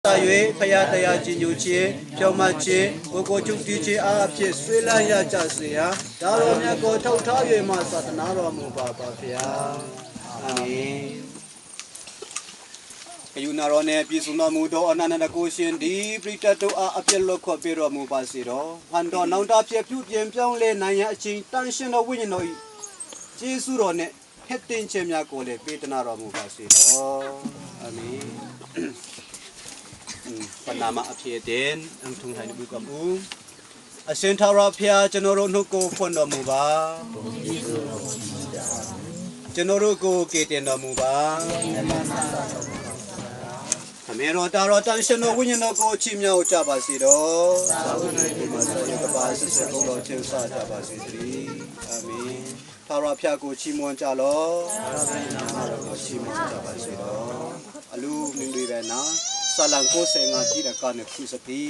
၍ဖယားတရားကြည်ညိုခြင်းဖြောင်းမခြင်းကိုကိုချုပ်တီးခြင်းအားဖြင့်ဆွေးလန်းရကြစေရာဒါတော်မြတ်ကိုထောက်ထား၍မှသာသနာတော်မူပါပါဖျားအာမင်ကယူနာတော်နှင့်ပြည်စုံတော်မူသောအနန္တကိုရှင်ဒီပရိတတ်တို့အားအပြစ်လွတ်ခွင့်ပေးတော်မူပါစေတော်ဟန်တော်နောင်တဖြစ်ပြုပြင်ပြောင်းလဲနိုင်ရန်အချိန်တန်ရှင်တော်ဝိညာဉ်တော်၏ကျေးဇူးတော်နှင့်ထက်တင်ခြင်းများကိုလည်းပေးသနာတော်မူပါစေတော်အာမင် ပနာမအဖြစ်တဲ့အန်ထုံထိုင်ဘူးကမူအရှင်ထာဝရဘုရားကျွန်တော်တို့နှုတ်ကိုဖွင့်တော်မူပါကျွန်တော်တို့ကိုကယ်တင်တော်မူပါအမေတော်တာတော်တန်ရှင်တော်ဝိညာဉ်တော်ကိုချီးမြှောက်ကြပါစေတော်သာဝနာ့ဒီမှာဆောရကပါဆက်ဆက်ဘုရားချင်းစားကြပါစေတည်းအာမင်ထာဝရဘုရားကိုချီးမွမ်းကြလော့ထာဝရနာမတော်ကိုချီးမွမ်းကြပါစေတော်အလူမင်းတွေပဲနာဆာလံကိုဆေငါတိရကနေခုစတိ